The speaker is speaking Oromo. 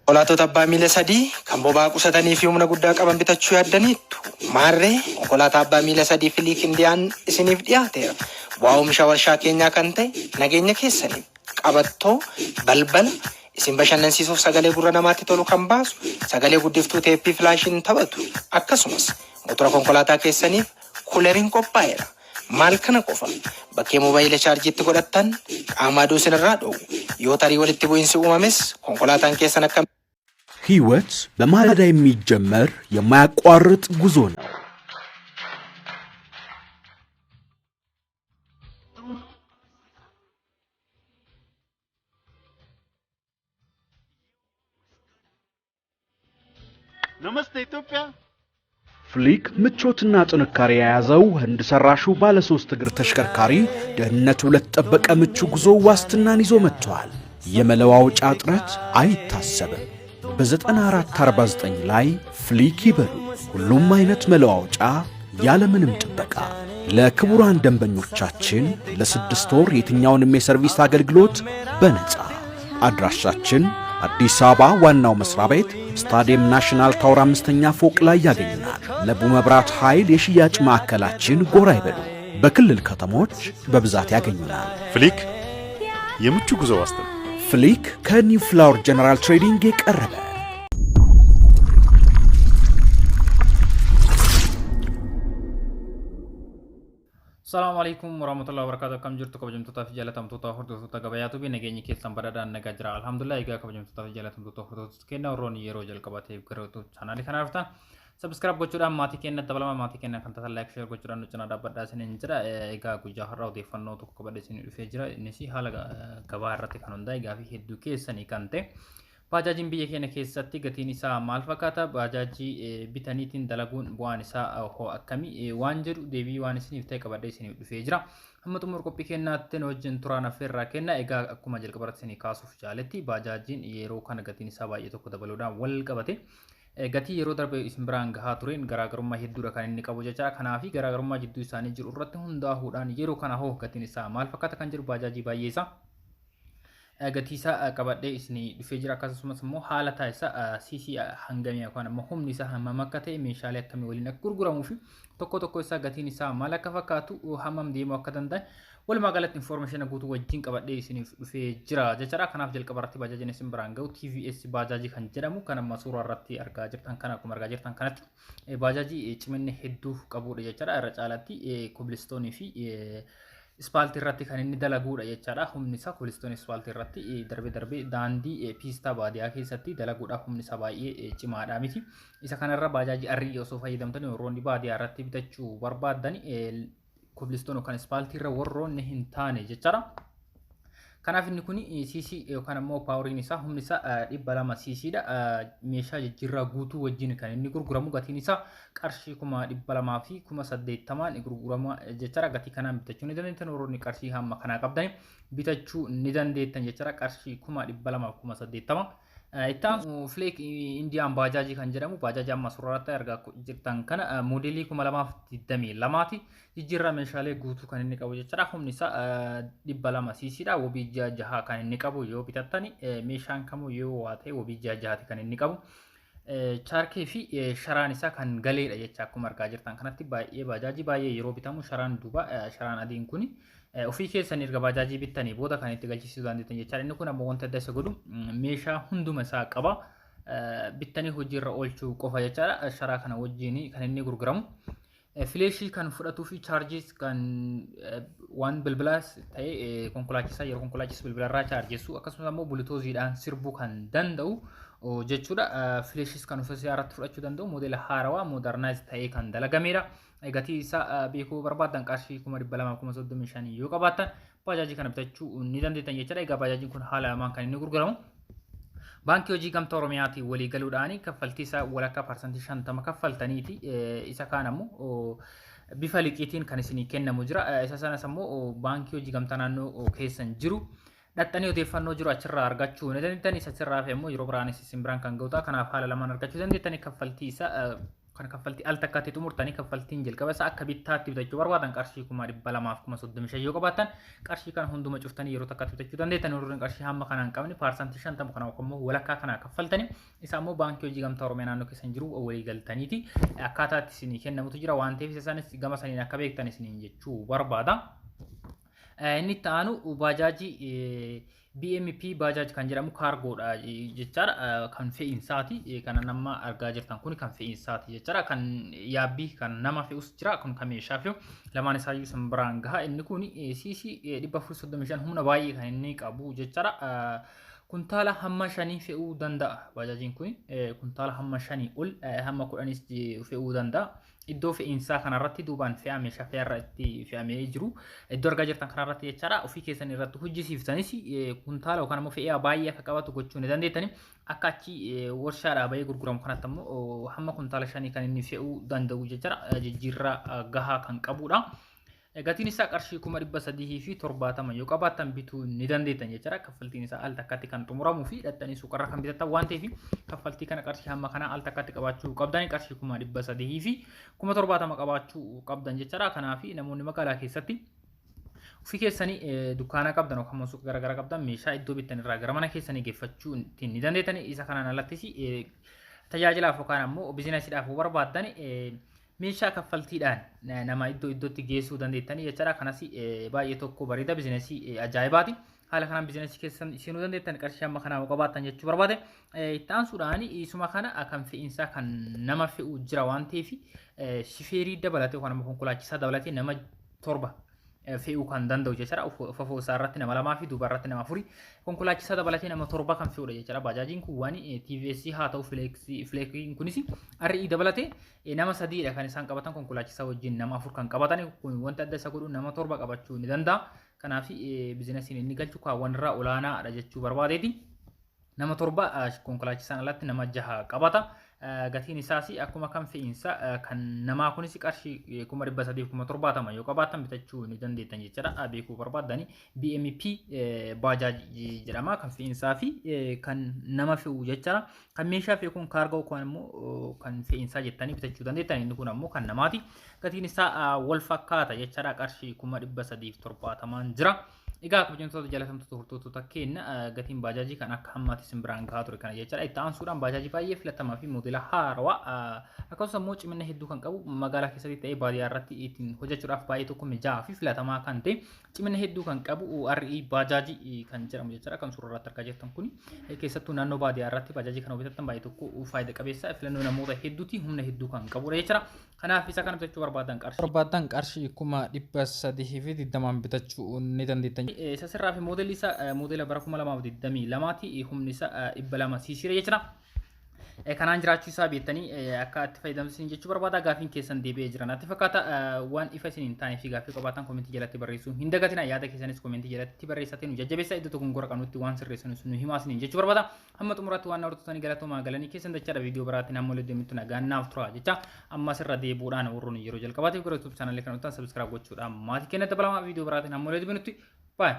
Konkolaattota abbaa miila sadii kan boba'aa qusatanii fi humna guddaa qaban bitachuu yaaddaniittu? Maarree konkolaataa abbaa miila sadii Filiik Indiyaan isiniif dhiyaateera. Bu'aa oomisha warshaa keenyaa kan ta'e nageenya keessaniif qabattoo, balbala, isin bashannansiisuuf sagalee gurra namaatti tolu kan baasu, sagalee guddiftuu teeppii filaashiin taphatu, akkasumas motora konkolaataa keessaniif kuuleriin qophaa'eera. Maal kana qofa, bakkee moobayila chaarjii itti godhattan qaama aduu isinirraa dhoowwu. Yoo tarii walitti bu'iinsi uumames konkolaataan keessan akka ሕይወት በማለዳ የሚጀመር የማያቋርጥ ጉዞ ነው። Namaste Ethiopia. ፍሊክ ምቾትና ጥንካሬ የያዘው ህንድ ሰራሹ ባለ ሶስት እግር ተሽከርካሪ ደህንነቱ ለተጠበቀ ምቹ ጉዞ ዋስትናን ይዞ መጥቷል። የመለዋወጫ እጥረት አይታሰብም። በ9449 ላይ ፍሊክ ይበሉ። ሁሉም አይነት መለዋወጫ ያለምንም ጥበቃ። ለክቡራን ደንበኞቻችን ለ6 ወር የትኛውንም የሰርቪስ አገልግሎት በነፃ። አድራሻችን አዲስ አበባ ዋናው መስሪያ ቤት ስታዲየም ናሽናል ታወር አምስተኛ ፎቅ ላይ ያገኙናል። ለቡ መብራት ኃይል የሽያጭ ማዕከላችን ጎራ ይበሉ። በክልል ከተሞች በብዛት ያገኙናል። ፍሊክ የምቹ ጉዞ ዋስትና። ፍሊክ ከኒው ፍላወር ጀነራል ትሬዲንግ የቀረበ። Salaamu alaikum warahmatullahi wabarakatuh. Akkam jirtu, kabajamtootaa fi jaalatamtoota hordoftoota gabayaa tubii? Nageenyi keessan badhaadhaan nagaa jira, alhamdulillah. Egaa kabajamtootaa fi jaalatamtoota hordoftoota keenya, warroonni yeroo jalqabateef gara YouTube chaanaalii kana dhuftan subscribe gochuudhaan maatii keenya dabalama, maatii keenya kan taatan like, share gochuudhaan nu cinaa dhaabbadhaa isiniin jira. Egaa guyyaa har'aa odeeffannoo tokko qabadhee isinii dhufee jira. Innis haala gabaa irratti kan hundaa'e, gaafii hedduu keessanii kan ta'e, baajaajiin biyya keenya keessatti gatiin isaa maal fakkaata? Baajaajii bitaniitiin dalaguun bu'aan isaa hoo akkamii? Waan jedhu deebii waan isiniif ta'e qabadhee isiniif dhufee jira. Hamma xumura qophii keenyaatti nu wajjin turaan affeerraa kenna. Egaa akkuma jalqaba irratti isinii kaasuuf jaaletti, baajaajiin yeroo kana gatiin isaa baay'ee tokko dabaluudhaan wal qabate. Gatii yeroo darbe isin biraan gahaa tureen garaagarummaa hedduudha kan inni qabu jecha. Kanaaf garaagarummaa jidduu isaanii jiru irratti hundaa'uudhaan yeroo kana hoo gatiin isaa maal fakkaata kan jedhu baajaajii baay'ee isaa gatii isaa qabadhee isinii dhufee jira. Akkasumas immoo haala taasisa CC hangamii yookaan immoo humni isaa hammam akka ta'e, meeshaalee akkamii waliin akka gurguramuu fi tokko tokko isaa gatiin isaa maal akka fakkaatu, hammam deemuu akka danda'an, walumaa galatti information guutuu wajjin qabadhee isiniif dhufee jira jechaadha. Kanaaf jalqaba irratti baajaajiin isin biraan gahu TVS baajaajii kan jedhamu kan amma suuraa irratti argaa jirtan kana. Akkuma argaa jirtan kanatti baajaajii ciminni hedduu qabudha jechaadha. Irra caalatti kobilistoonii fi ispaaltii irratti kan inni dalaguudha jechaadha. Humni isaa kobilistoonii ispaaltii irratti darbee darbee daandii piistaa baadiyyaa keessatti dalaguudhaaf humni isaa baay'ee cimaadha miti. Isa kanarra baajaajii arrii osoo fayyadamtanii, warroonni baadiyyaa irratti bitachuu barbaaddan, kobilistoon yookaan ispaaltii irra warroonni hin taane jechaadha. Kanaaf inni kun CC yookaan immoo paawuriin isaa, humni isaa 200 CC dha. Meeshaa jijjiirraa guutuu wajjin kan inni gurguramu gatiin isaa qarshii 280,000n gurgurama jechaadha. Gatii kanaan bitachuu ni dandeettan, warroonni qarshii hamma kanaa qabdan bitachuu ni dandeettan jechaadha. Qarshii 280,000. Itti aansu Fleek Indiyaan baajaajii kan jedhamu, baajaajii amma suuraa irratti argaa jirtan kana, moodeelii 2022ti. Jijjiirraa meeshaalee guutuu kan inni qabu jechaadha. Humni isaa 200 CC dha. Wabii ji'a 6 kan inni qabu yoo bitattani, meeshaan kamuu yoo waa ta'e wabii ji'a 6ti kan inni qabu. Chaarkee fi sharaan isaa kan galeedha jecha. Akkuma argaa jirtan kanatti baay'ee baajaajii baay'ee yeroo bitamu sharaan duuba, sharaan adiin kuni ofii keessan erga baajaajii bittanii booda kan itti galchisiisuu dandeettan jechaadha. Inni kun ammoo wanta adda isa godhu meeshaa hunduma isaa qaba. Bittanii hojiirra oolchuu qofa jechaadha. Sharaa kana wajjin kan inni gurguramu. Fileeshii kan fudhatuu fi chaarjiis kan waan bilbilaas ta'e konkolaachisaa yeroo konkolaachisu bilbilarraa chaarjessu, akkasumas ammoo buluutooziidhaan sirbuu kan danda'u jechuudha. Fileeshiis kan ofiisaa irratti fudhachuu danda'u, moodela haarawaa modernize ta'ee kan dalagamedha. Gatii isaa beekuu barbaadan, qarshii 235,000 yoo qabaattan baajaajii kana bitachuu ni dandeettan jechuudha. Egaa baajaajiin kun haala lamaan kan inni gurguramu. Baankii Hojii Gamtaa Oromiyaatiin walii galuudhaan kaffaltii isaa walakkaa 50% kaffaltaniiti, isa kaan ammoo bifa liqiitiin kan isinii kennamu jira. Isa sanas ammoo Baankii Hojii Gamtaa naannoo keessan jiru dhaxxanii odeeffannoo jiru achirraa argachuu ni dandeettan. Isa achirraa hafe immoo yeroo biraanis isin biraan kan ga'u ta'a. Kanaaf haala lamaan argachuu dandeettanii kaffaltii isaa Kan kaffaltii al takkaatti xumurtanii kaffaltiin jalqaba isaa akka bittaatti bitachuu barbaadan qarshii 235,035 yoo qabaattan qarshii kana hunduma cuftanii yeroo takkaatti bitachuu dandeettan. Warreen qarshii hamma kanaan qabne 50% kana yookaan immoo walakkaa kana kaffaltanii isa immoo Baankii Hojii Gamtaa Oromiyaa naannoo keessan jiru walii galtaniiti akkaataa itti isinii kennamutu jira waan ta'eef isa sanis gama saniin akka beektan isiniin jechuu barbaada. Inni itti aanu baajaajii BMP Bajaj kan jedhamu kaargoodha jechaadha. Kan fe'iinsaati. Kan nama argaa jirtan kun kan fe'iinsaati jechaadha. Kan yaabbii kan nama fe'us jira. Kun kan meeshaa fe'u. Lamaan isaayyuu isin biraan gaha. Inni kun CC 435 humna baay'ee kan inni qabu jechaadha. Kuntaala hamma shanii fe'uu danda'a. Baajaajiin kun kuntaala hamma shanii ol hamma kudhanis fe'uu danda'a. Iddoo fe'iinsaa kanarratti duubaan fe'aa meeshaa fe'arra itti fe'amee jiru. Iddoo argaa jirtan kanarratti jechaadha. Ofii keessan irratti hojjisiiftanis kuntaala yookaan immoo fe'aa baay'ee akka qabatu gochuu ni dandeettani. Akka achi warshaadhaa bahee gurguramu kanatti immoo hamma kuntaala shanii kan inni fe'uu danda'u jechaadha. Jijjiirraa gahaa kan qabudha. Gatiin isaa qarshii 370,000 yoo qabaattan bituu ni dandeettan jechaadha. Kaffaltiin isaa al takkatti kan xumuramuu fi hidhattanii suuqarra kan bitattan waan ta'eef kaffaltii kana qarshii hamma kanaa al takkatti qabaachuu qabdan qarshii 370,070 qabaachuu qabdan jechaadha. Kanaaf namoonni magaalaa keessatti ofii keessanii dukkaana qabdan yookaan immoo suuqa garaagaraa qabdan meeshaa iddoo bittan irraa gara mana keessanii geeffachuu ni dandeettan. Isa kanaan alattis tajaajilaaf yookaan ammoo biizinasiidhaaf yoo barbaaddan meeshaa kaffaltiidhaan nama iddoo iddootti geessuu dandeettanii jechaadha. Kanas baay'ee tokko bareeda biizinasii ajaa'ibaati. Haala kanaan biizinasii keessan seenuu dandeettan qarshii hamma kanaa yoo qabaattan jechuu barbaade. Itti aansuudhaan isuma kana kan fe'iinsaa kan nama fe'u jira waan ta'eef shifeerii dabalatee yookaan immoo konkolaachisaa dabalatee nama 7 fe'uu kan danda'u jechaadha. Fafoo isaa irratti nama 2 fi duuba irratti nama 4 konkolaachisaa dabalatee nama 7 kan fe'udha jechaadha. Baajaajiin kun waan TVS haa ta'u Fleekiin kunis RE dabalatee nama 3dha kan isaan qabatan konkolaachisaa wajjin nama 4 kan qabatan kun wanta adda isa godhu nama 7 qabachuu ni danda'a. Kanaaf biizinasiin inni galchu kaawwan irraa olaanaadha jechuu barbaadeeti. Nama 7 konkolaachisaan alatti nama 6 qabata. Gatiin isaas akkuma kan fe'iinsa kan namaa kunis qarshii 370,070 yoo qabaattan bitachuu ni dandeettan jechaadha. Beekuu barbaaddani BMP Bajaj jedhama kan fe'iinsaa fi kan nama fe'u jechaadha. Kan meeshaa fe'u kun kaargoo kun immoo kan fe'iinsaa jettanii bitachuu dandeettan inni kun ammoo kan namaati. Gatiin isaa wal fakkaata jechaadha qarshii 370,000 jira. Egaa kabajamtoota jaallatamtoota hordoftoota keenya gatiin baajaajii kan akka hammaatti isin biraan gahaa ture kana jechaadha. Itti aansuudhaan baajaajii baay'ee filatamaa fi moodela haarawaa akkasumas immoo cimina hedduu kan qabu magaalaa keessatti ta'ee baadiyyaa irratti ittiin hojjechuudhaaf baay'ee tokko mijaa'aa fi filatamaa kan ta'e cimina hedduu kan qabu RE baajaajii kan jedhamu jechaadha. Kan suuraa irratti argaa jirtan kun keessattuu naannoo baadiyyaa irratti baajaajii kana bitattan baay'ee tokko faayidaa qabeessa filannoo namoota hedduuti humna hedduu kan qabudha jechaadha. Kanaaf isa kana bitachuu barbaadan qarshii 320,000 bitachuu ni dandeettan. Isa sirraa fi moodelli isaa moodela bara 2022 humni isaa 200 siisiidha jechuudha. Kanaan jiraachuu isaa beektanii akka itti fayyadamsisan jechuu barbaada. Gaaffiin keessan deebi'ee jira. Natti fakkaata waan ifa isin hin taane fi gaaffii qabaatan koomentii jalatti barreessuu hin dagatina. Yaada keessanis koomentii jalatti barreessatiin nu jajjabeessa. Iddoo tokkoon gora qabnutti waan sirreessinu nu himaa isiniin jechuu barbaada. Hamma xumuraatti waan hordoftoonni galatoomaa galanii keessan dachaadha. Viidiyoo biraatiin hamma walitti deemnutti nagaan naaf tura jecha ammas irra deebi'uudhaan warroonni yeroo jalqabaatiif gara YouTube chaanalii kana dhuftan subscribe gochuudhaan maatii keenya dabalamaa viidiyoo biraatiin hamma walitti deemnutti bye.